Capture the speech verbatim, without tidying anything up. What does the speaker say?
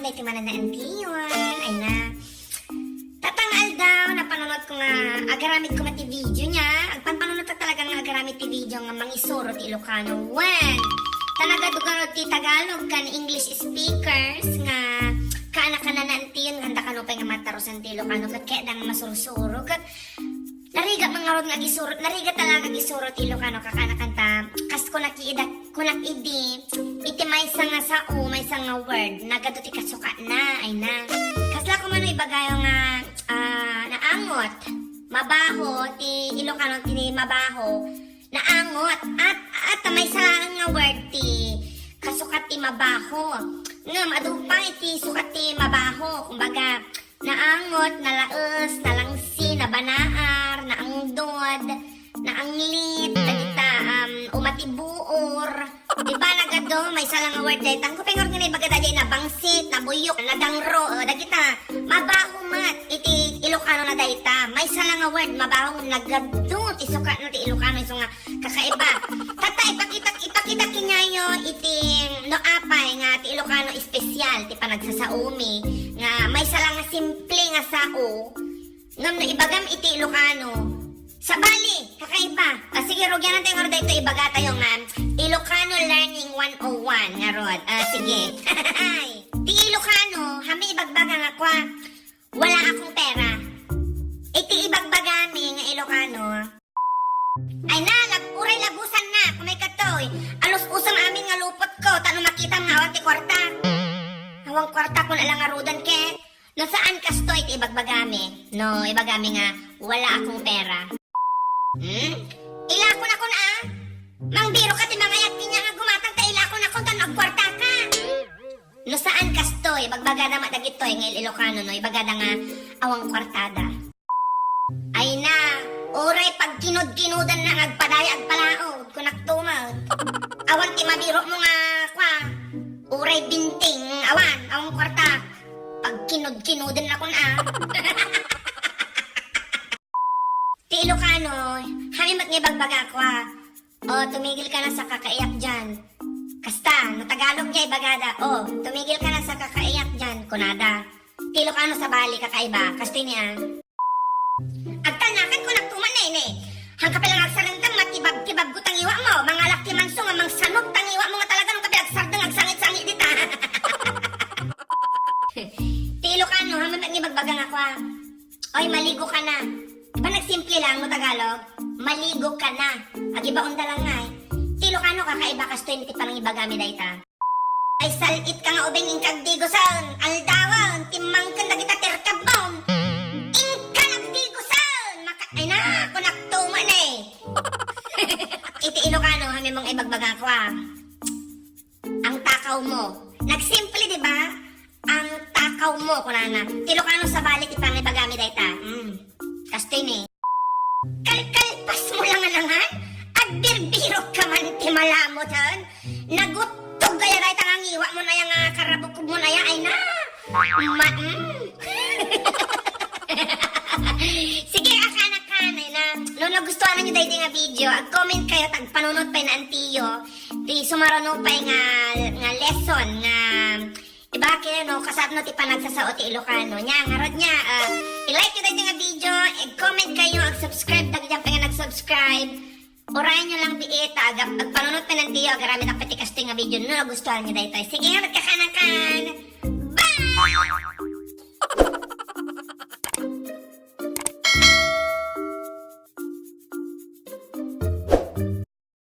Iti mananaantiyon, ay na. Tatang aldaw, napanunot ko nga agaramid ko met ti video niya. Agpanpanunot ta talaga nga agaramid ti video nga mangisuro ti Ilocano. Wen, ta nagadugarod ti Tagalog ken English speakers nga kaana-kananaantiyon nga anda kano pay nga matarusan ti Ilocano ket kayatda nga masursuro ket narigat man ngarud nga agisuro, narigat talaga agisuro ti Ilocano, kaana-kananaantiyon. Kas kunak ida, kunak idi, iti maysa nga sao, maysa nga word, nagadu ti kasukatna, ay na. Kasla koma no ibagayo nga, ah, naangot, mabaho, ti Ilocano ti mabaho, naangot, at, at maysa nga word ti kasukat ti mabaho. Ngem, adu pay iti sukat ti mabaho, kumbaga, naangot, nalaes, nalangsi, nabanaar, naangdod, naanglit, dagita, um, umatibuor. Di ba, nagadu, maysa la nga word dayta. Ang kupingur nga naibaga dayta, nabangsit, nabuyok, nadangro, o, dagita. Mabaho met iti Ilocano na dayta. Maysa la nga word, mabaho, nagadu ti sukatna ti Ilocano, isu nga kakaiba. Tatta, ipakita, ipakita kaniayo iti no apay nga ti Ilocano espesyal ti panagsasaomi nga maysa la nga simple nga sao ngem no ibagam iti Ilocano, sabali, kakaiba. Ah, sige, rugianan tayo ngarud daytoy ibagatayo nga Ilocano Learning one oh one ngarud. Ah, sige. Ti Ilocano, hami ibagbaga nga kua, wala akong pera. Iti ibagbagami nga Ilocano, ay na, lag-, uray lagusanna, kumay katoy. Alus-usam amin nga lupotko, ta no makitam nga awan ti kuarta. Awan kuarta kun ala nga rudan ket. No saan kastoy ti ibagbagami. No, ibagami nga, wala akong pera. Hmm? Ilakon akon a? Mangbiro ka ti mangayat kaniak nga gumatang ta ilakon akon ta no agkuarta ka. No saan kastoy, ibagbagada met dagitoy nga il-Ilocano, no? Ibagada nga awan kuartada. Ay na, uray pagkinud-kinudanna nga agpadaya agpalaod, kunak tumet. Awan ti mabiro mo nga, kua, uray binting, awan, awan kuarta. Pagkinud-kinudanna kun a. Ti Ilocano, hami met nga ibagbaga, kua. O, tumigil ka na sa kakaiyak diyan. Kasta, no Tagalog nga ibagada, o, tumigil ka na sa kakaiyak diyan, kunada. Ti Ilocano sabali, kakaiba, kastoy ni a. Agtalnakan kunak tuman, nene. Hangka pay lang agsarengtam, matibab-tibab ko tangiwa mo. Mangalak ti manso nga mangsanog tangiwa mo nga talaga no kapi agsardeng, agsangit-sangit dita. Ti Ilocano, hami met nga ibagbaga nga kua. Oy, maligo ka na. Di ba nagsimple lang no Tagalog? Maligo ka na. Agibaonda lang nga, eh. Ti Ilocano, kakaiba kastoy ni ti panangibagami dayta. Ay, sal-it ka nga ubing, inka agdigusen, aldawen, timmangken dagita terkab mo. Inka agdigusen, maka-, ay na, kunak tuman, eh. Iti Ilocano, hami met nga ibagbaga nga kua. Ang takaw mo. Nagsimple, di ba? Ang takaw mo, kunana. Ti Ilocano sabali ti pangibagami dayta. Mm. Kastoy ni. Kalkalpas mo lang nga nangan? Agbirbirok ka man ti malamuden? Naguttog aya dayta nga ngiwa mo na ya nga karabukog mo na ya, ay na. Ma-, mm. Sige, akan-akan, ay na. No nagustuhan niyo daydi nga video, ag-comment kayo, tagpanunot pay na antiyo. Ti sumaruno pay nga, nga lesson nga ibagak no, kasano ti panagsasao ti Ilocano. Nia, ngarud nia, ah, i-like niyo daydi nga video, ag-comment kayo, ag-subscribe, dagiti pay nga nag-subscribe. Urayen niyo lang biit, ta agap-, agpanunot pay na antiyo, agaramid pay ti kastoy nga video, no nagustuhan niyo daytoy. Sige, ngarud, kakan-akan.